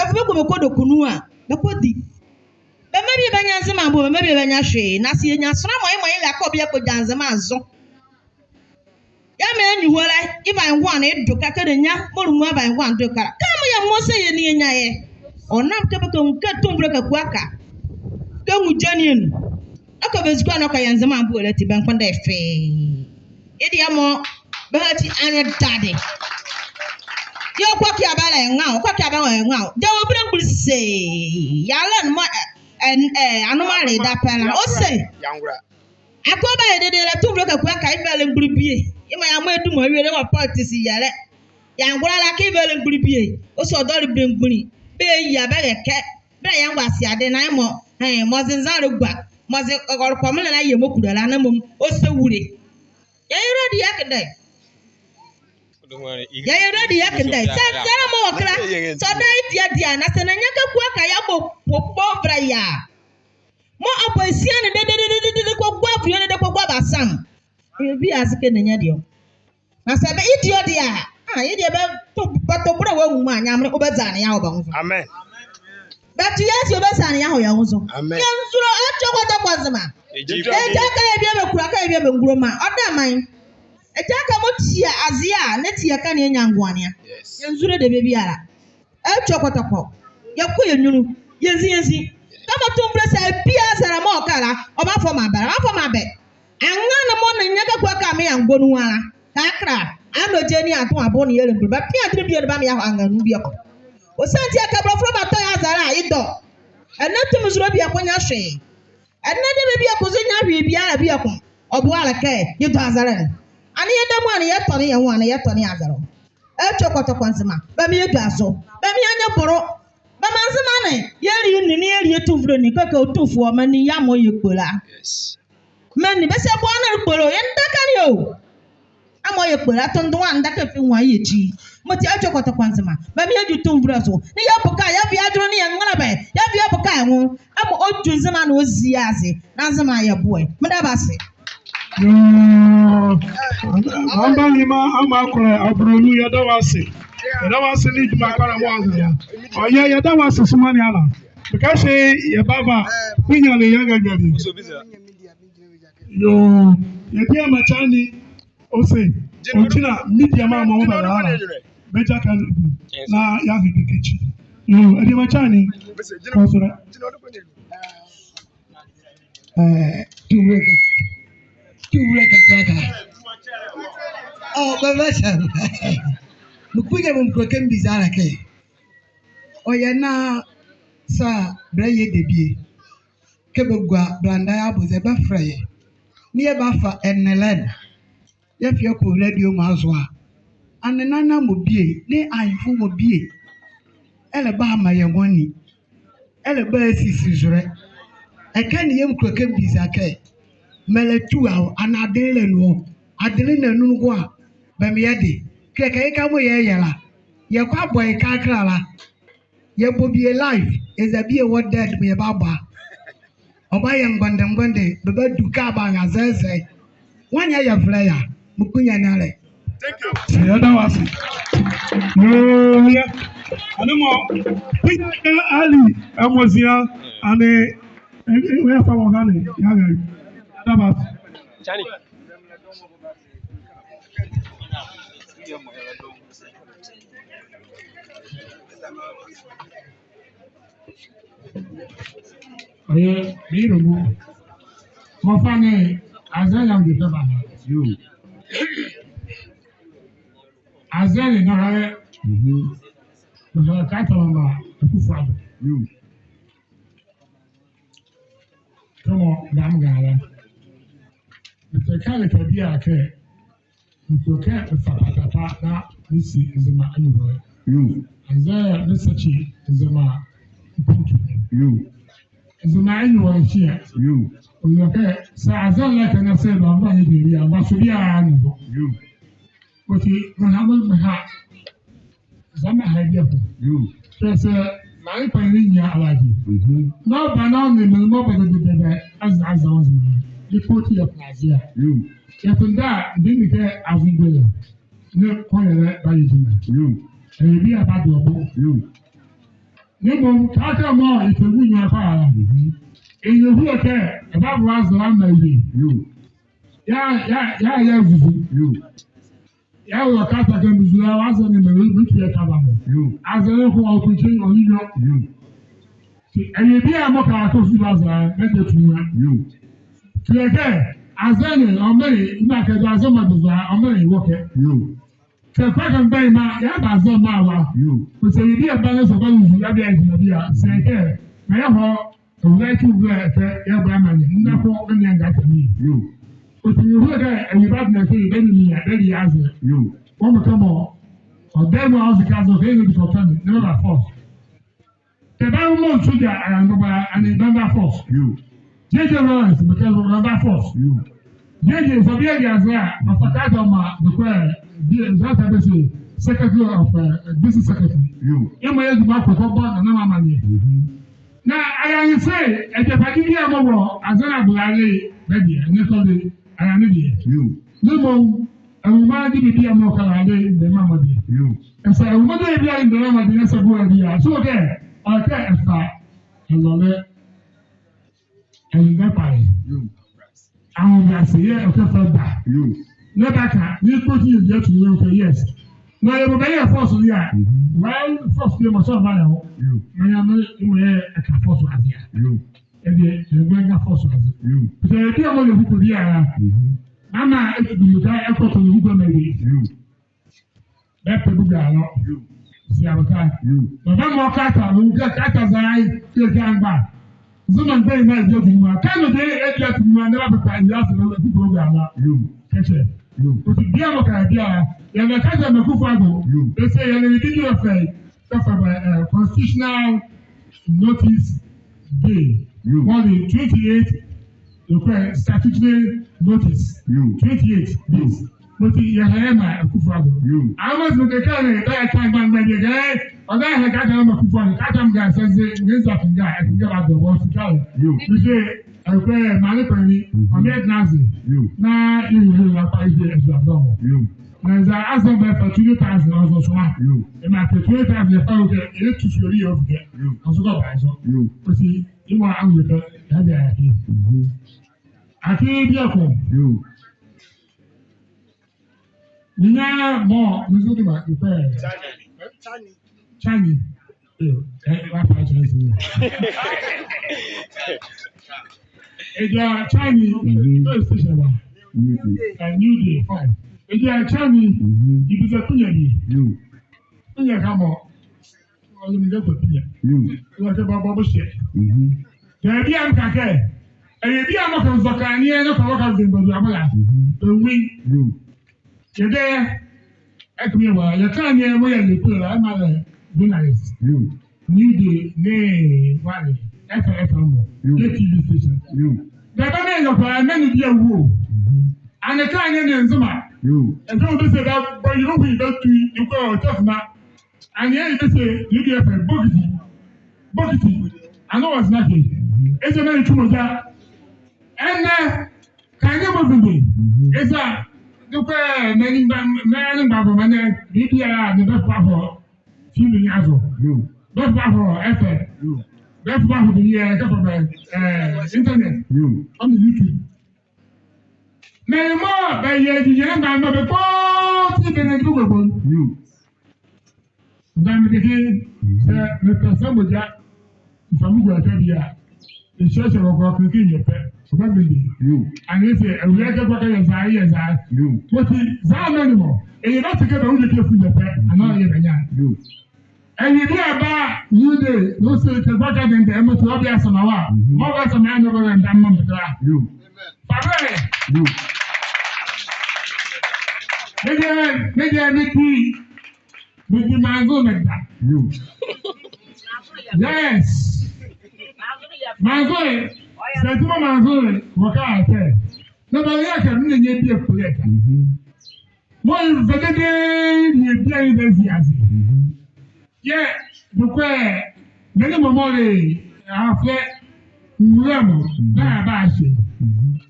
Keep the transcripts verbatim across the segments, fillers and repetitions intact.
Afee bɛkɔ bɛkɔdɔ kunu a, bɛkɔdi. Bɛmmaa bie bɛnyɛ Nzema bo, bɛmmaa bie bɛnyɛ hwee. Na saa yɛnyia sonla mɔyemɔyela kɛ ɔbie kɔgya Nzema zo. Yɛɛ mɛɛ ɛnwu ɛlɛ, ye bɛangoane ye do ɛkɛ, kɛ ɛnɛ nyia, mɔɔ lu mɔɔ bɛangoane do ɛkɛ la. Kɛ mɔɔ yɛɛ mɔɔ sɛ yɛɛ ne yɛnyia yɛ. Ɔnam kɛ bɛkɛnwu kɛ Tumivolɛ Kaku Aka kɛnwu gyɛne anu. Ɛkɛ bɛ nzikɔ ne ɔkɛ yɛ Nzema bo ɛlɛ ti bɛngbɔnalɛ fɛɛ. Ye deɛ mɔɔ bɛhati anwodade. Yɛɛ ɔkɔ kɛ a bɛlɛnga o, ɔkɔ kɛ a bɛlɛnga o. Gyɛ wɔ bɛlɛ mgbuli se. Yɛlɛ ne mɔɔ, ɛ, ɛ, ɛ, anoma le dapɛ la. Ɔse. Akɔ bɛyɛ dedee la Tumivolɛ Kaku Aka ye bɛlɛ mgbuli bie. Ye mɔɔ yɛmɔ ye duma wie le wɔ politics yɛlɛ. Yɛangola la kɛ ye bɛlɛ mgbuli bie. Ɔse ɔdɔle bɛlɛ mgbuli. Bɛyia bɛlɛkɛ. Bɛlɛ yɛngɔ ase ade na ye mɔɔ. Ɛɛ, mɔɔ ze nzanlɛ gua. Mɔɔ ze ɔlɛkɔ mɔɔ la na yɛ mɔɔ kula la na mɔɔ. Ɔse wule. Yɛyɛ radio yɛkɛdɛ. Yɛyɛ radio yɛkɛdɛ. Saa, saa la mɔɔ wɔ ɛkɛ la. Saa ɔdaye ye deɛ deɛ a, na saa ɛnɛ nyia Kaku Aka yɛbɔ kpokpo vɛlɛ yɛ a. Mɔɔ ɔbɔ ye siane dedee, dedee, dedee, kɔgua avulɛ, dedee, kɔgua bɛsam. Bie a se kɛ ɛnɛ nyia deɛ o. Na saa bɛ ye deɛ ɔ deɛ a, a, ye deɛ bɛto, bɛto bɛlɛ wɔ nwuma a, Nyamenle ɔbaza ne yeaha wɔ bɛ nwo zo. Amen. Bɛto yɛ ase ɔbaza ne yeaha wɔ yɛ nwo zo. Amen. Yɛnzule, ɛtwe kɔtɔkɔ Nzema. Egya kɛ yɛbie bɛ kula, kɛ yɛbie bɛ nguloma. Ɔdamaa ye. Egya kɛ mɔɔ tia aze a, na tia ɛkɛ ne yɛnyia ngoane a. Yes. Yɛnzule debie biala. Ɛtwe kɔtɔkɔ. Yɛkɔ yɛ nyunlu. Yɛnzi, yɛnzi. Kɛmɔ Tumivolɛ sa bie azɛlɛ mɔɔ ɔka la, ɔbafɔ ɔmaa bɛ la, ɔbafɔ ɔmaa bɛ. Anrɛɛ ne mɔɔ ne nyia Kaku Aka mɔɔ yɛangɔ nu ala. Kɛ akra. Anɔ gyɛne a, atu abo ne yɛlɛngbuli. Bɛpia adwenle bie ne bɛmaa yɛaha anrɛɛ nu bieko. Ɔsiane ti a kɛ bɔlɔfo batɔ yɛ azɛlɛ a, ye dɔ. Ɛnɛ tumi zolɛ bieko nyɛ hwee. Ɛnɛ debie bieko zo nyɛ hwee biala bieko. Ɔboalekɛ, ye dɔ azɛlɛ ne. Ɛnee yɛdabɛ a, ɛnee yɛtɔne yɛ nwo, ɛnee yɛtɔne azɛlɛ. Ɛtwe kɔtɔkɔ Nzema. Bɛmaa yɛdwazo. Bɛmaa yɛnyɛ bolo. Bɛmaa Nzema ne yɛlie ne, ne yɛlie Tumivolɛ ne, kɛkɛ ɔ Tumivolɛ, maa ne yɛ mɔɔ yɛ kpole a. Yes. Maa ne, bɛse boanele kpole o, yɛndaka ne o. Amɔ yɛ kpole, atondowa ndaka fi nwo a yɛ ekyi. Yemɔti ɛtwe kɔtɔkɔ Nzema. Bɛmaa yɛdwu Tumivolɛ zo. Ne yɛboka, yɛvi adwenle ne yɛnrɛla bɛ. Yɛvi yɛboka yɛ nwo. Amɔ ɔdwu Nzema ne ɔzi aze. Na Nzema yɛ boɛ. Meda bɛ ase. Yoo. Amba nyima ama kɔlɛ abulonu yɛda wɔ ase. Yɛda wɔ ase ne dwuma kpalɛ mɔɔ wɔnhane a. Ɔyɛ yɛda wɔ ase soma ne ala. Meka se yɛbava. Kpunyane yɛnga nyane. Yoo. Yɛdi ama kyane. Ɔse. Ɔgyina media ma mɔɔ bɛla ala. Bɛgya ka ne bi. Na yɛahwe kɛkɛ kyi. Yoo. Ɛdi ama kyane. Ɔsora. Ɛɛ, Tumivolɛ Ka-, Tumivolɛ Kaku Aka. Ɔ, bɛbɛhyɛ. Mekpunyia wɔ mekulo kɛ mebizalekɛ. Ɔyɛ na saa bɛlɛyɛ debie. Kɛ bɛgua blanda ye abo zɛ bɛfɛlɛ yɛ. Ne yɛbafa ɛnɛlɛ ne. Yɛfa yɛkɔ radio mɔ azo a. Anenana mɔ bie, nee ahenfo mɔ bie. Ɛlɛba amaa yɛ nwo ani. Ɛlɛba asisi zolɛ. Ɛkɛ ne yɛ mekulo kɛ mebiza kɛ. Mɛlɛtu a o, anaa adenle la nu o. Adenle la nu noko a. Bɛmaa yɛde. Kɛkɛ ye ka mɔɔ yɛyɛ la. Yɛkɔ abɔ ye ka kɛkala. Yɛbɔ bie live, eza bie wɔ dead mɔɔ yɛbabɔ a. Ɔbayɛ mgbɔndengbɔnde, bɛbadu ka bɛaha zɛzɛ. Nwane a yɛvɛlɛ ye a, mekpunyia ne ala. Thank you. Yɛda wɔ ase. Yoo, yɛ. Ɛnee mɔɔ, Peter Ali, ɛmɔ zia, ɛnee, ɛ, ɛ, yɛfa wɔ ɛhane, yɛaha. Yɛda wɔ ase. Kyane. Ɔyɛ, meyɛ mu. Mɔɔ fa ne, azɛlɛ yɛ nwo de bɛba ha. Yoo. Azɛlɛ ne ha yɛ. Mhm. Mɔɔ fa ne kata mama, Akufo-Addo. Yoo. Kɛmɔ, dame ga la. Mekɛka ɛleka biala kɛ, mekulo kɛ mefa patapa na mesi Nzema anloa. Yoo. Anzɛɛ mesɛkye Nzema mpontu. Yoo. Nzema anloa ɛhye a. Yoo. Ɔyɛ kɛ, saa azɛlɛ ɛleka ne saa bɛambɔ anyɛ bie a, mmaso biala nni zo. Yoo. Ɔti, meha me, meha. Zama ha biako. Yoo. Kyerɛ sɛ, na ye kpanyinli nyia alagye. Mhm. Na ɔba na ɔne me mɔɔ bɛdededede, aza, aza wɔ Nzema. Ye kɔ ti yɛkpanyinli a. Yoo. Yɛkpanyinli a, ɛde ne kɛ azondolɛ. Ne kɔnyɛlɛ bayɛ gyima. Yoo. Ɛyɛ bie a bado ɔ bo. Yoo. Ne mɔ, kɛkala mɔɔ yetɛnwu nwiɔ kpalɛ la. Mhm. Ɛnyiehulɛ kɛ, ɛbava azɛlɛ amaa ye. Yoo. Ya, ya, ya, ya zuzu. Yoo. Ya wɔ kɛkala kɛ mizule a, azɛlɛ ne mɛ, mekpalɛ kɛba mɔ. Yoo. Azɛlɛ ko, ɔkpekye, ɔnyinyɔ. Yoo. Ɛyɛ bie mɔɔ kɛkala kɛ ɔsu bɛzɛlɛ, bɛdie tunyua. Yoo. Kile kɛ, azɛlɛ ne, ɔmɛ, ina kɛ azɛlɛ mɔɔ dizɔ, ɔmɛ, wɔ kɛ. Yoo. Kɛ kpalɛ kɛ mgbanyima, yɛbaza maa wɔ. Yoo. Ɔse ɛyɛ bie bɛnlɛ sɔ bɛnlɛ, yɛbie ɛyɛ bie, sɛ kɛ, mɛ yɛhɔ, ɔwulɛ kɛ ɔwulɛ kɛ, yɛbɔ amanneɛ, nna ko, ɛnea nga tɛmi. Yoo. Ɔse ɛyɛ ɔwulɛ kɛ, ɛyɛ bie bɛnlɛ kɛ, bɛnlɛ mia, bɛnlɛ azɛlɛ. Yoo. Wɔmɔ kɛ mɔ, ɔdɛ mɔ, ɔse kɛ azɛlɛ, kɛ ɛyɛ bie kɛ ɔtɔ ne, ne bɛba force. Kɛ bɛmɔ nsuja, a, ndɔba, ɛnee bɛmba force. Yoo. J J Lawrence, mekɛ bɛmba force. Yoo. J J, sɛ bie ɛdi azɛlɛ a, ɔfa kɛkala ɔmaa, dɔkɔ, bie, zata bɛse, secretary of, uh, district secretary. Yoo. Yemɔ yɛ dwuma kɔkɔ bɔ, na na mama ne. Mhm. Na, aya ne se, ɛdwɛkɛde biala mɔɔ wɔ, azɛlɛ ne abolale, bɛdie, ne kɔde, aya ne deɛ. Yoo. Ne mɔ, Anwumma de bie biala mɔɔ kɛkala de, bɛmaa mɔɔ deɛ. Yoo. Ɛsa, anwumma de bie biala de, bɛmaa mɔɔ deɛ, ɛsa boɛ bie a. So kɛ, ɔkɛ ɛfa, ɛlɔlɛ, ɛlɔlɛ kpalɛ. Yoo. Ahobrɛase yɛ, ɔkɛ fa ba. Yoo. Na bɛka, ne kpoti yɛ bie to yɛ, ɔkɛ yes. Na yɛbɔ bɛyɛ force yɛ a. Mhm. Well, force yɛ mɔ sɔ ba yɛ hɔ. Yoo. Na yɛ mɔ, yɛ mɔ yɛ ɛka force adeɛ a. Yoo. Ɛdeɛ, yɛbɔ ɛka force adeɛ. Yoo. Sɛ ɛdeɛ mɔɔ yɛ huku bie a. Mhm. Mama, ɛtu du ka, ɛkɔ to ne huku mɛ bie. Yoo. Bɛpɛ buga alɔ. Yoo. Si abata. Yoo. Bɛbamɔ kɛkala, ɔkɛ kɛkala zɛlɛ, kɛ kɛkala mgba. Nzema mgbanyima ɛdie tunyua. Kɛ nɔ de ɛdie tunyua, ne bɛpɛpɛ, ɛyɛ asɛ, ne bɛpɛpɛ buga alɔ. Yoo. Kɛkyɛ. Yoo. Ɔti bie mɔɔ kɛkala bie a, yɛlɛ kɛkala mɛ Akufo-Addo. Yoo. Bɛse yɛlɛ ne bie ɛfɛ, kɛfa bɛ, eh, constitutional notice day. Yoo. Mɔɔ de twenty-eight, yɛkɔ statutory notice. Yoo. Twenty-eight days. Yoo. Mɔti yɛha yɛmaa Akufo-Addo. Yoo. Ama sɛ mekɛka ne, bɛyɛ ka mgbanyima bie kɛ, ɔda yɛ kɛkala maa Akufo-Addo, kɛkala mgba sɛ, sɛ, ne nsa kenga, ɛkenga bɛdɔ, bɔ sika. Yoo. Mese, ɛkɔ, maa ne kpani, mhm, ɔmɛ ɛdena ase. Yoo. Na, yɛ, yɛ, yɛ, apa, yɛ, yɛ, yɛ, yɛ, yɛ. Yoo. Na nza azɔ bɛ fa twenty thousand ɔzɔ soma. Yoo. Ɛmaa kɛ twenty thousand ɛfa wɔ kɛ, ɛyɛ tu sua bi yɛ ɔfɛ kɛ. Yoo. Ɔsɔ kɔ ba ɛsɔ. Yoo. Ɔsi, yemɔ awule kɛ, ya bia ya kɛ. Mhm. Akee bieko. Yoo. Nyia mɔɔ, mezo de ma, ɔpɛ. Chani. Chani. Ee, ɛ, wa pa Chani si. Ɛdwa Chani, mhm, ɛ, station wa. New Day. Ɛ, New Day, fine. Ɛdwa Chani, mhm, ibiza kpunyia bie. Yoo. Kpunyia ka mɔ. Ɔlɛ me dɛ kɔ kpunyia. Yoo. Ɛwɔ kɛ bɔbɔ bo hyɛ. Mhm. Kɛ bie a mekakɛ. Ɛyɛ bie a mɔɔ kɛ nzɔ ka aneɛ, ne kɔ wɔ ka nzɔ mbadu abola. Mhm. Ɛnwu. Yoo. Kɛdɛ, ɛkpeme wa, yɛka aneɛ mɔɔ yɛle kpole la, ɛmaa lɛ journalist. Yoo. New Day, nee, wale, F M, F M mɔ. Yoo. Yɛ T V station. Yoo. Dɛbɛ ne yɛ kɔ, ɛmɛ ne bie awu o. Mhm. Ɛnee ka aneɛ ne Nzema. Yoo. Ɛfɛ wɔ bɛ sɛ, bɛ, bɛ, yɛ wɔ hui, bɛ tui, yɛ kɔ, ɔ, tɛfuma. Aneɛ yɛ bɛ sɛ, yɛ bie fɛ, bokiti. Bokiti. Ɛnee wɔ sena kɛ. Mhm. Ɛsɛ mɛ ne tumo ja. Ɛnɛ, Ka nye mɔ vinde. Mhm. Eza, dukwe, mɛ ne mgba, mɛ ne mgba bɔ mɛ ne, bibia, ne bɛfa hɔ, T V ne azo. Yoo. Bɛfa hɔ, F M. Yoo. Bɛfa hɔ, bibia, kɛfa bɛ, eh, internet. Yoo. Ɔne YouTube. Mɛ mɔɔ, bɛyɛ, di yɛ, mgba, mgba, bɛ kpɔɔ, ti bɛ ne, dukwe bɔ. Yoo. Mgba me keke, sɛ mepɛ sɛ mogya, mfa me gua ta bi a, nhyɛhyɛ wɔ kɔ keke yɛ pɛ, ɔba me de. Yoo. Ɛnee sɛ, awia kɛ kɔ kɛ yɛ saa, yɛ saa. Yoo. Wɔti, saa mɛ ne mɔ, ɛyɛ bɛ te kɛ bɛ wuli kɛ fu yɛ pɛ, anaa yɛ bɛ nya. Yoo. Ɛyɛ bi a ba, yi de, no se kɛ kɔ kɛ dendɛ, ɛmɛ to ɔbi asɛm awa, mhm, mɔ bɛ sɛ mɛ anɔ bɛ wɛ nda mɔ mɛ tra. Yoo. Papa, yoo. Me deɛ, me deɛ, me ti, Medi Manzo ne da. Yoo. Yes. Manzo ye. Sɛ ti mɔ Manzo ye, wɔka atɛ. Na ba yɛ ka ne nyɛ bi ekpele ka. Mhm. Mɔ nvedede ne bi ayi bɛ zi azi. Mhm. Yɛ, dukwe, mɛ ne mɔ mɔ le, afɛ, nwura mɔ, mhm, na ba ahyɛ. Mhm.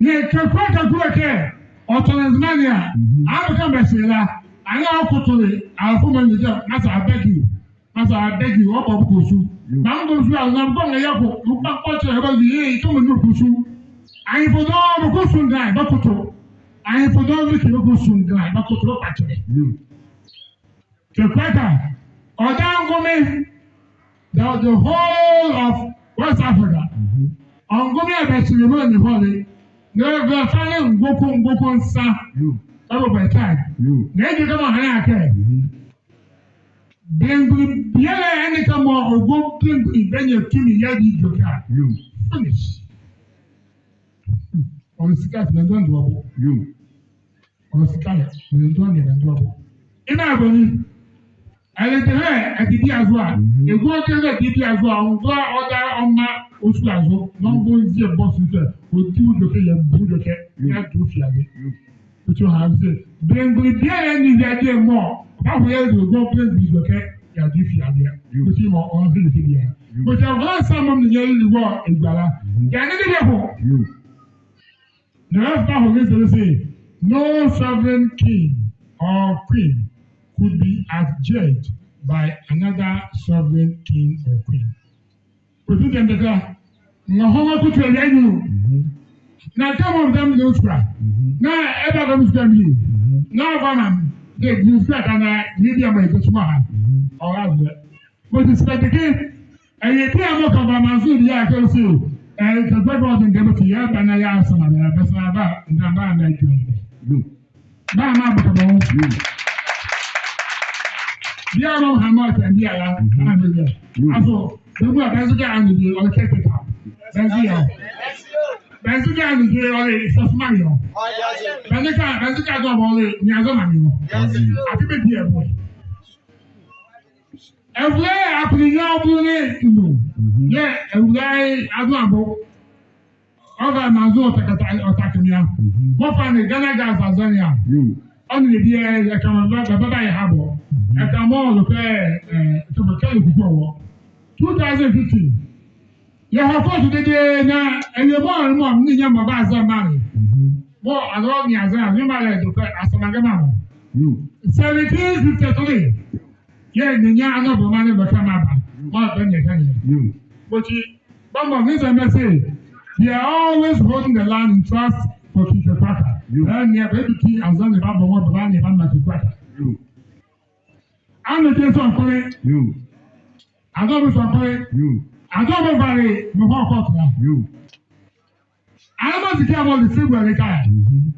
Ne kakura kakura kɛ, ɔtɔ ne Nzema ne a, mhm, abɛka bɛse la, ɛnee ɔkoto le, afɔ mɛ ne gya, na sɛ abɛgi. Masa, I beg you, ɔbɔ bɛ kɔ su. Yo. Mɔɔ bɛkɔ su a, na bɛgɔnle yɛ ko, mɔɔ kpakpɔ kyɛlɛ bɛ ye, ye, tɔmɔ nu kɔ su. Anyefodɔɔnwo bɛkɔ su nda, bɛkoto. Anyefodɔɔnwo bɛkɔ su nda, bɛkoto, bɛkpɔ kyɛlɛ. Yo. Kɛ Quaker, ɔdaye ngome, the, the whole of West Africa. Mhm. Ɔ ngome a bɛkyele mɔɔ ne hɔle. Na bɛfa ne ngɔko, ngɔko nsa. Yo. Bɛbɔ bɛ tie. Yo. Na edwɛkɛ mɔɔ ɛhane a kɛ. Mhm. Belemgbunli biala ɛnle kɛ mɔɔ ɔgɔnwo belemgbunli bɛnyia tumi yɛde edwɛkɛ a. Yo. Finish. Ɔle sika ati na ndua ndua bo. Yo. Ɔle sika na ndua ndua bo. Ina boni. Ɛlɛtɛlɛ ɛdidi azo a. Mhm. Egu ɔtɛlɛ ɛdidi azo a. Ɔngoa ɔda ɔmaa osu azo. Na ɔngoa ɔnzie bɔs nso. Ɔdi edwɛkɛ yɛ bu edwɛkɛ. Yo. Yɛdo efiadeɛ. Yo. Ɔti ɔha nse. Belemgbunli biala ɛnle ewiadeɛ mɔɔ ɔbahoyɛ ɔde ɔgɔnwo belemgbunli edwɛkɛ yɛado efiadeɛ. Yo. Ɔti mɔɔ ɔnhye edwɛkɛ biala. Yo. Ɔti ɔha nse mɔɔ mɔɔ yɛlile wɔ edwɛkɛ la. Mhm. Yɛnle edwɛkɛ ko. Yo. Na ɛfa ho ne sɛ, sɛ, no sovereign king or queen could be adjudged by another sovereign king or queen. Ɔti ɛnde kɛ, ngɔhɔhɔ koto ɛyɛ nu. Mhm. Na kɛ mɔɔ mɔɔ dam ne sukua. Mhm. Na ɛba dam sukua mie. Mhm. Na ɔva na, de, ne sukua ka na, ne bie mɔɔ ɛkɛ suma ha. Mhm. Ɔra zɛ. But it's like the game. Ɛyɛ bie a mɔɔ ka ba ma nso bie a kɛ ɔse, ɛ, kɛ bɛ bɔ ɔde ndɛ bɛti yɛ ba na yɛ asɛm a, bɛ sɛ ba, ndɛ ba na ɛdwɛkɛ. Yo. Ba ma bɛ ka ba wo. Yo. Bie a mɔɔ ha mɔɔ tɛ bie a ya, mhm, a na bie. Yo. Aso, bɛ bu a bɛ nso kɛ a na bie, ɔle kɛ tɛ ta. Bɛ nso yɛ. Bɛ nso kɛ a na bie, ɔle sɔsɔma mi ɔ. Bɛ nso kɛ, bɛ nso kɛ a dɔ bɔ ɔle, ni a zɔ ma mi ɔ. Ati bɛ bie bɔ. Ɛvolɛ apini nyɛ ɔbulu ne nu. Mhm. Yɛ ɛwula ye Adoabo. Ɔva mazo ɔtakata ɔtakemia. Mhm. Mɔɔ fa ne Ghana Gas azɛne a. Yo. Ɔnle bie yɛ ka mɔɔ bɛ, bɛ, bɛ, bɛyɛ ha bɔ. Mhm. Ɛka mɔɔ ɔlɛkɔ, ɛ, ɛ, tɔpɔ kɛlɛ kukua wɔ. Two thousand fifteen. Yɛhɔ kɔɔto dedee na ɛyɛ mɔɔ, mɔɔ, ne nyɛ mɔɔ ba azɛ maa ne. Mhm. Mɔɔ, anɔ ne azɛ, ne maa lɛ do kɛ, asɛmagɛma mɔ. Yo. Seventeen fifty-three. Yɛ ne nyɛ anɔ bɔ maa ne bɛka maa ba. Mɔɔ, bɛ nyɛ ka nyɛ. Yo. Bɔti, bambɔ, ne sɛ mɛ se, they are always holding the land in trust for King Kɛkɔaka. Yo. Ɛ, ne, bɛ bi ti, azɛ ne ba bɔ mɔɔ, bɛ ba ne ba ma Kɛkɔaka. Yo. Ano te sɔ kɔlɛ. Yo. Adoabo sɔ kɔlɛ. Yo. Adoabo vale, mɔɔ kɔɔto la. Yo. Ano mɔɔ ti kɛ a mɔɔ le February ka. Mhm.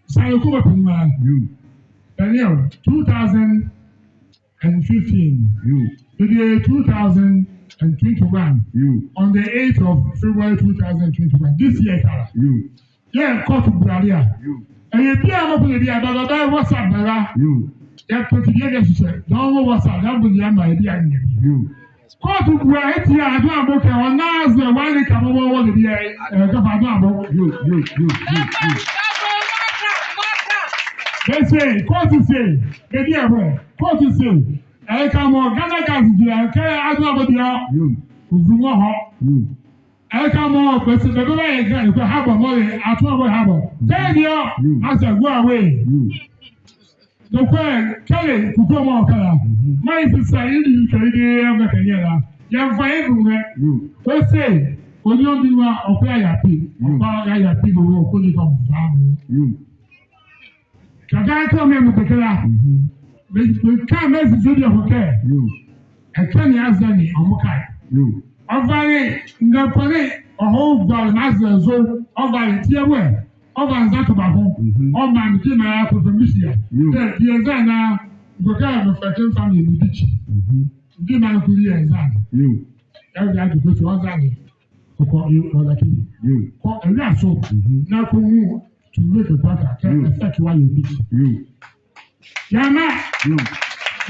Sa yo kɔmɔ puma. Yo. Daniel, two thousand and fifteen. Yo. Today, two thousand and twenty-one. Yo. On the eighth of February two thousand twenty-one. This year, ka. Yo. Yɛ kɔɔto buale a. Yo. Ɛyɛ bie a mɔɔ kɔlɛ bie a, bɛ, bɛ, bɛ, WhatsApp bɛ la. Yo. Yɛ pɛti bie yɛ hyehyɛ. Dɔɔnwo WhatsApp, yɛ bu ne yɛ ma, ɛbie a ne bie. Yo. Kɔɔto bua ati a, Adoabo kɛ, ɔnle azɛ, wɔ ne ka mɔɔ wɔ le bie a, ɛ, kɛfa Adoabo. Yo, yo, yo, yo, yo. Bɛ se, kɔɔto se, bɛ bie a bɛ, kɔɔto se, ɛ, ka mɔɔ Ghana Gas di a, kɛ Adoabo di a. Yo. Ozu wɔ hɔ. Yo. Ɛka mɔɔ, bɛ se, bɛ, bɛ, bɛyɛ Ghana, ɛkɔ harbor mɔɔ le, Adoabo harbor. Tɛnyo, yo, asa go away. Yo. Nɔkwɛ, kɛlɛ, kukua mɔɔ kala. Mhm. Mɔɔ ye sisa, ye di kɛ ye di, ye mɛ kɛ ye la. Yɛmfa ye du mɛ. Yo. Ɔse, ɔnyo bi wa, ɔkɔ ya pi. Yo. Ɔkɔ ya, ya pi do, ɔkɔ ni kɔ mfa mu. Yo. Kɛkala kɛ mɔɔ mekɛkala. Mhm. Me, meka mezi zo bie ko kɛ. Yo. Ɛkɛ ne azɛne ɔmɔ ka. Yo. Ɔvale, ngakpane, ɔhɔ ɔvale, mazɛ zo, ɔvale tie wɛ, ɔvale nza toba ho. Mhm. Ɔmaa me die ma ya confirmation a. Yo. Kɛ, die nza na, ngɔkɛ mefɛkɛ mfa me, me di kyi. Mhm. Die ma no kuli yɛ nza. Yo. Ya, ya, di kɔ so, ɔnza ne. Ɔkɔ, yo, ɔlaki. Yo. Kɔ, ɛwia so. Mhm. Na kɔ hu, to make a quarter, kɛ, yo, ɛfɛ kɛ wa yɛ bi. Yo. Yɛma. Yo.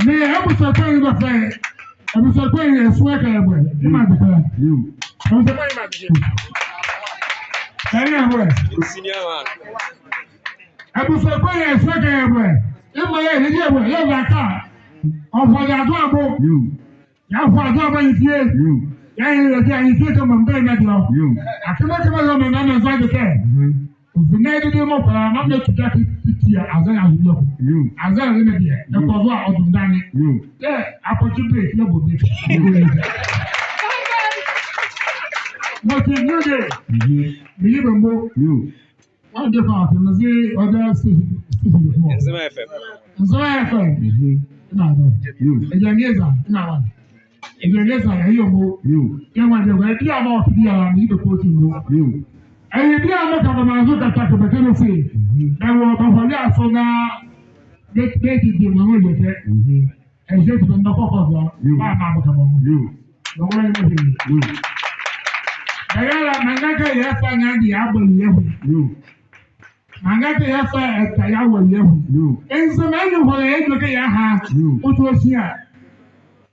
Me, ɛbusua kɔ yi bɛfɛ. Ɛbusua kɔ yi ɛso ɛka yɛ bɔ. Yo. Ɛma dikɛ. Yo. Ɛbusua kɔ yi ma dikɛ. Ɛyɛ bɔ. Ɛbusua kɔ yi ɛso ɛka yɛ bɔ. Ɛma yɛ, yɛ, yɛ bɔ. Yɛ bɔ aka. Ɔfɔ yɛ Adoabo. Yo. Yɛafɔ Adoabo anyefie. Yo. Yɛayɛ yɛde anyefie kɛ mɔɔ mbɛ na deɛ. Yo. Akɛmɛkɛmɛ yɛ mɛ na mɛ nsa de kɛ. Mhm. Ɔvina dede mɔ kɔla na mɛ tu dake. Titia, aza ye azo bieko. Yo. Aza ye ne deɛ. Yo. Ɛkɔ zo a ɔdendane. Yo. Yɛ, apɔkye break, yɛbɔ break. Yo. Mɔti, New Day. Mhm. Meyi bɛ mɔ. Yo. Wɔn de fa afɛ, mese, ɔda station, station bɛ fɔ. Nzema F M. Nzema F M. Mhm. Ɛna dɔ. Yo. Ɛgya ne eza, ɛna wa. Ɛgya ne eza, ɛyɛ mɔ. Yo. Kɛ wɔn de, wɔn de ama ɔfi biala, meyi bɛ kɔɔtu mɔ. Yo. Ɛyɛ biala mɔka bɛmaa zo kata kɛ bɛkɛ bɛse. Mhm. Ɛwɔ bɛfɔle aso na, bɛ, bɛ di di mɔ mɔ yɛ kɛ. Mhm. Ɛyɛ ti bɛ ndɔ kɔkɔ zo. Yo. Ba ma mɔka mɔ. Yo. Bɛwɔ yɛ mɔ yɛ. Yo. Bɛyala, manga kɛ yɛ fa nya di abɔ yɛ hu. Yo. Manga kɛ yɛ fa ɛta ya wɔ yɛ hu. Yo. Nzema ɛnyi hɔ yɛ dwɛkɛ yɛ ha. Yo. Otu osia.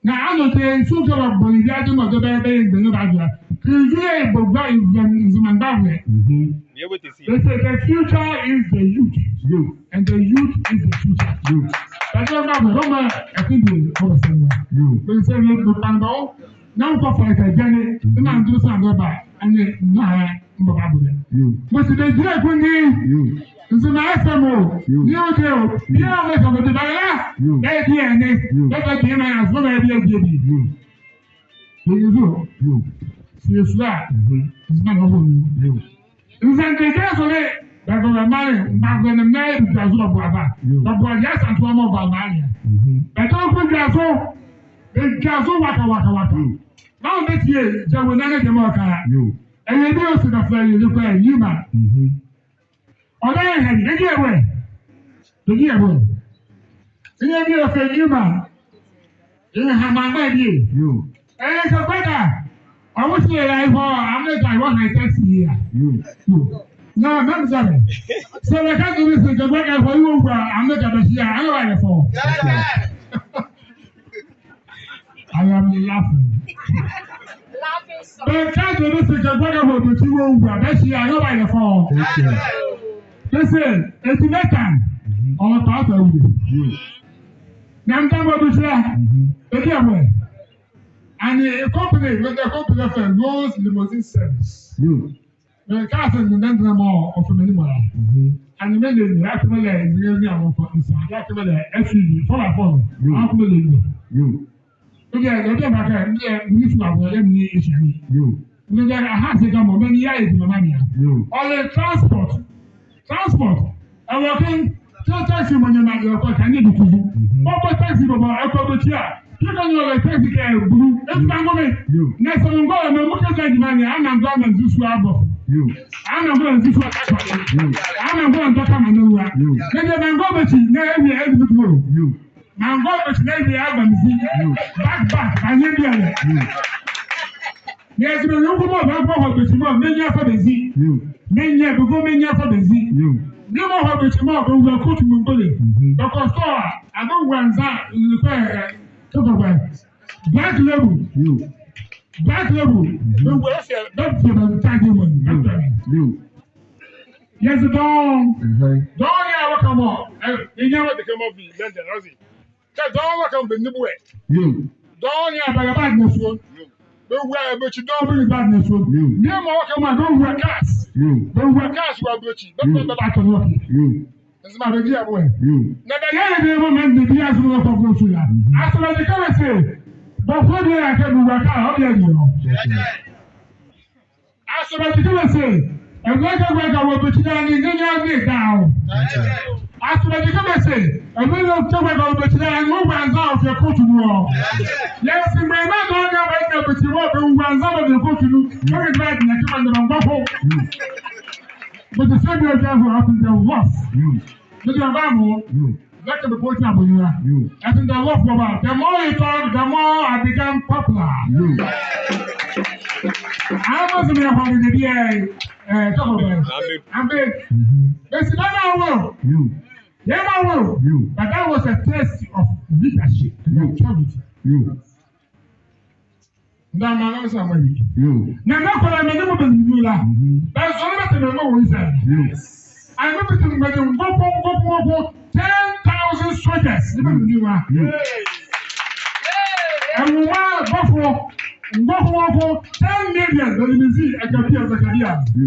Na anɔ tɛ nsu kɛ ba bɔ ni ya de ma de bɛ bɛ yɛ de ne ba ya. Kɛ nsu yɛ bɔ gba Nzema, Nzema ngba wɛ. Mhm. They say the future is the youth. Yo. And the youth is the future. Yo. But you know, no man, I think you understand. Yo. They say you can go. Now go for it again. The man do something about and then na mbɔ ba bɔ. Yo. Mɔti bɛgyina ɛkɔ ni. Yo. Nzema F M o. Yo. Ni o de o. Yo. Bia o mɛ sɛ mɔti bɛla. Yo. Bɛ di ɛne. Yo. Bɛ bɛ di ɛne a so bɛ bi ɛdi ɛbi. Yo. Bɛ yi zo. Yo. Si esu a. Mhm. Nzema na o ni. Yo. Nzema de kɛ so le. Bɛ bɛ bɛ mare. Bɛ bɛ ne mɛ bi gya zo bɛ bɔ aba. Yo. Bɛ bɔ ya sa to mɔ bɛ mare. Mhm. Bɛ to ko gya zo. Bɛ gya zo waka waka waka. Yo. Ba o bɛ tie. Gya wo na ne de mɔ ka. Yo. Ɛyɛ bi o si na fɛ yɛ kɔ yuma. Mhm. Ɔda yɛ hɛ ni yɛ wɛ. Yɛ wɛ. Yɛ bi o fɛ yuma. Yɛ ha ma ma bi. Yo. Ɛyɛ kɛ kɔ da. Ɔmo si yɛ ya ihɔ amɛ da ihɔ ha taxi ya. Yo. Yo. Na mɛ mi sɛ. Sɛ wɛ ka do mi si kɛ kɔ da ihɔ yo wa amɛ da bɛ si ya. Ano wa yɛ fɔ. I am laughing. Laughing so. Bɛ ka do mi si kɛ gbaga wɔ bɛ ti wɔ wura bɛ si a yɔ ba yɛ fɔ. Thank you. Bɛ se, eti bɛ tan. Mhm. Ɔ ta ta wuli. Yo. Na mta bɔ bi sira. Mhm. Eti a bɔ. And a company, with the company of Rose Limousine Service. Yo. Mekase ne nandina mɔ ɔfɛmɛni mɔ la. Mhm. Ɛnee mele ne, ate mele ne, ne amɔkɔ nsa, ate mele S U V, four by four no. Yo. Ate mele ne. Yo. Mede, mede maka, mede, mede su abɔ, mede ne ehyia ni. Yo. Mede aha se ka mɔ, mede ya edi mama nia. Yo. Ɔle transport. Transport. Ɛwɔ kɛ, kɛ taxi mɔ nyɛ ma yɛ kɔ ka nyɛ bi tuzu. Mhm. Bɔbɔ taxi bɔbɔ, ɛkɔ bɛ tia. Kika nyɛ ɔle taxi kɛ bulu. Ɛtu ba ngome. Yo. Na sɛ ngome, mɛ mu kɛ taxi ma nyɛ, ana ngome nzusu abɔ. Yo. Ana ngome nzusu akakɔ. Yo. Ana ngome ntɔka ma nwa. Yo. Na ngome nzusu. Yo. Mango bɛkyi na ɛyɛ agba me zi. Yo. Back, back, anyɛ biala. Yo. Yes, me nyɛ nko mɔ, bɛkɔ hɔ bɛkyi mɔ, menyɛ afa bɛ zi. Yo. Menyɛ, bɛkɔ menyɛ afa bɛ zi. Yo. Ne mɔ hɔ bɛkyi mɔ, bɛwula kɔɔtu mɔ mbole. Mhm. Bɛkɔ store, abɛwula nza, ɛɛ, kɔkɔ bɛ. Black label. Yo. Black label. Mhm. Bɛwula ɛsɛ, bɛfɛ bɛ ntade mɔ. Yo. Bɛfɛ. Yo. Yes, dɔɔnwo. Mhm. Dɔɔnwo a wɔka mɔ, ɛɛ, ɛnyɛ wɔ de kɛ mɔ bi, London, ɔsi. Kɛ dɔɔnwo a wɔka mɔ bɛ ne boɛ. Yo. Dɔɔnwo a bɛyɛ bad na suo. Yo. Bɛwula bɛkyi dɔɔnwo bɛ bad na suo. Yo. Ne mɔ wɔka mɔ, bɛwula cars. Yo. Bɛwula cars wɔ bɛkyi. Bɛ, yo, bɛ, bɛ, bɛ tɔ wɔ. Yo. Ɛsɛ ma bɛ di a boɛ. Yo. Na bɛyɛ ne de mɔ mɛ ne bi a suo kɔ kɔ suo ya. Mhm. Asɛ bɛ de kɛ bɛ se. Bɛ fɔ de ya kɛ bɛwula car, ɔ bɛ di ɔ. Yes, sir. Asɛ bɛ de kɛ bɛ se, ɛwula kɛ wula kɛ wɔ bɛkyi na ne, ne, ne, ne da o. Asɛ bɛ de kɛ bɛ se, ɛwula kɛ wula kɛ wɔ bɛkyi na ne, ne wula nza ɔfɛ kɔɔtu nu ɔ. Yes, mɛ na dɔɔnwo a bɛ na bɛkyi wɔ bɛwula nza bɛ kɔɔtu nu. Bɛ bɛ na kɛ bɛ na bɛ ngɔ ko. But the same way that will happen, the worst. Mede ɔbaa mo. That can be put up with you. As in the love for about. The more you talk, the more I become popular. I'm not in the home in the D A. Eh, talk about it. I'm big. I'm big. It's not our world. Yeah, my world. But that was a test of leadership and authority. Ndɛ mra na mese mɔɔ awie. Yo. Na mekɔ la me ne mɔ bɛnwunwu la. Mhm. Bɛnzɔle bɛtɛmɛ mɔɔ wɔ Israel. Yo. Ɛnee mebɛtɛmɛ mede ngɔkɔ, ngɔkɔ, ngɔkɔ, ten thousand soldiers ne bɛnwunwu la. Yo. Ɛnwoma bɔfoɔ, ngɔkɔ, ngɔkɔ, ten million, bɛnwunwu Zakaria, Zakaria. Yo.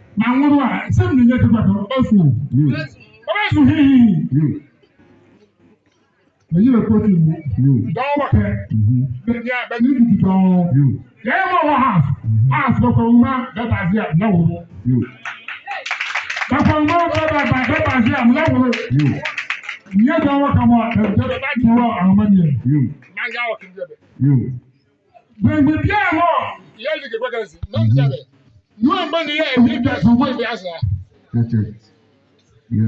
na nwo a, sɛ me nye te papa, ɔbɛso. Ɔbɛso hihi. Bɛyɛ bɛ kɔti mu. Dɔn wɔkɛ. Bɛnyia, bɛnyia didi dɔn. Yɛ mɔ wɔ house. House bɛkɔ nwuma, bɛba aze a, na woro. Bɛkɔ nwuma, bɛba, bɛba aze a, na woro. Nyɛ dɔn wɔkɛ mɔ, bɛ, bɛ, bɛba aze wɔ ahoma nyɛ. Manya wɔkɛ nyɛ bɛ. Bɛngbɛ biala mɔ, yɛ leke kɔkɛ si, na nkyɛ bɛ. Nua mba ne yɛ ɛhye dwa so wɔ bi asa.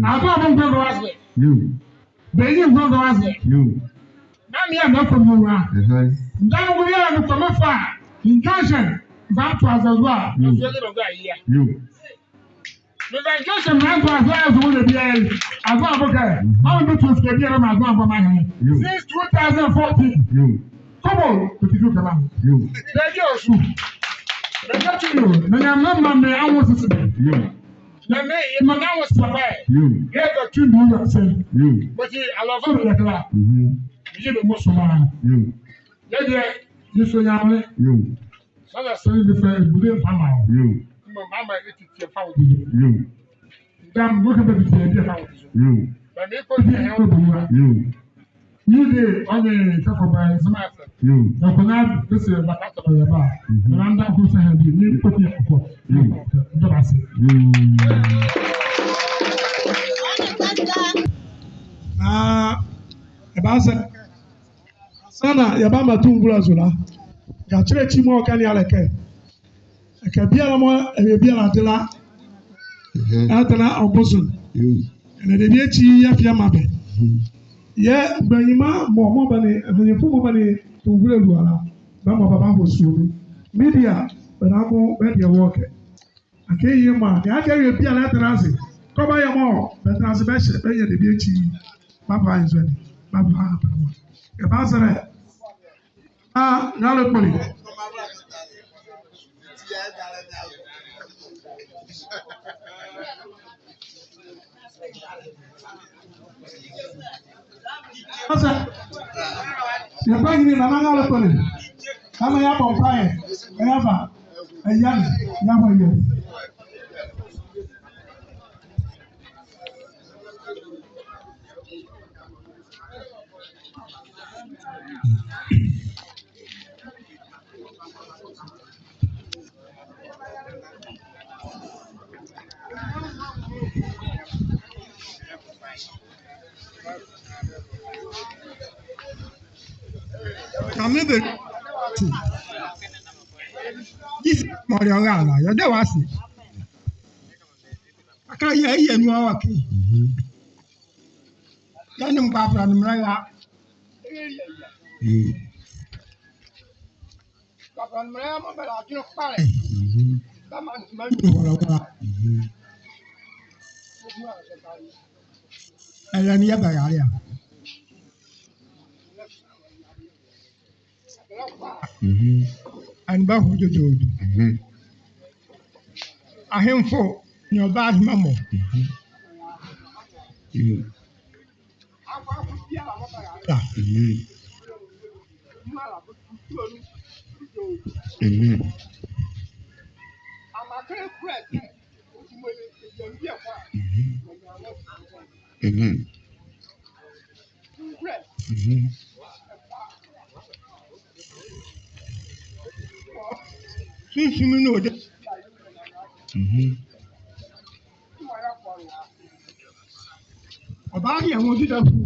Ato abo nkɔ nkɔ ase. Bɛyi nkɔ nkɔ ase. Na me a mɛkɔ mu wa. Ndane wo yɛ no kɔmɛ fa injunction, mfa nto ase so a. Mfa injunction, mfa nto ase so wɔ bi a. Ato abo kɛ. Ɔmo bi to sika bi a ma ato abo ma hɛ. Since two thousand fourteen. Kɔbɔ, kuti du kaba. Bɛyɛ ɔsu. Bɛyɛ tu yo. Na Nyame ma me anwosesebɛ. Na me, yɛma me anwosesebɛ. Yɛda tu mi wɔ sɛ. Bɛti alɔfo bɛ yɛkla. Yɛ bɛ mɔ soma. Yɛ deɛ, yɛsɔ Nyame. Sɛ na sɛ ne fɛ ebule mfama. Mama etitie fa wo bi. Dam, wo kɛ bɛ bi tie bi fa wo bi. Ba me kɔ bi hɛ wo bi wa. Ni de, ɔne sɛ kɔ ba nsɛm asɛ. Na kɔ na bɛsɛ ba ka tɔ yɛ ba. Na nda ko sɛ ha bi, ni kɔ bi kɔ. Nda ba sɛ. Na ɛbasɛ. Saa na yɛbama Tungura zo la. Yɛakyerɛ ekyi mɔɔ ka ne a le kɛ. Ɛkɛ biala mɔɔ ɛyɛ biala de la. Ɛtɛnla ɔbosom. Ɛnɛ debie ekyi yɛfa yɛmaa bɛ. Yɛ mgbanyima mɔ mɔɔ bɛ nee, mgbanyimfo mɔɔ bɛ nee Tungura lua la. Bɛmɔ bɛbahɔ sulo nu. Media, bɛ na mo, bɛ deɛ wɔ kɛ. Akee yie mɔ a, deɛ akee awie biala ɛtɛnla ase. Kɔba yɛ mɔ, bɛtɛnla ase bɛhyɛ, bɛyɛ debie ekyi. Bye bye, nzɔne. Bye bye, bye bye. Ɛbasɛ dɛ. Ah, nalo kpɔle. Ɔsɛ, yɛkɔ nyini na manga lɛ kɔne. Kama yɛabɔ mpaeɛ, ɛyɛ aba, ɛyɛ ne, yɛabɔ yɛ. Kame be ti. Jisi mɔlɛ ɔra la, yɛda wɔ ase. Aka yɛ, yɛ nu a wɔ kɛ. Yɛ ne mgbavolɛ ne mraalɛ. Ɛlɛ ne yɛba yale a. Ɛnee bɛho dwodwodwo. Ahemfo ne ɔbaa ahemamɔ. Amen. Amen. Sunsum ne ɔde. Ɔbaa deɛ ho deda fu.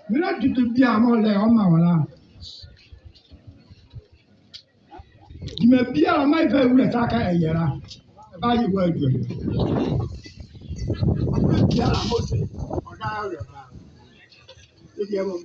Mera dede biara mɔɔ ɔlɛ ɔmaa wɔ la. Gyima biara ɔmaa ɛbɛwura ta ka ɛyɛ la. Ɛbaayɛ wɔ adwuma. Ɔbaa biara mɔɔ se ɔda awura ba. Ɛdeɛ mɔ.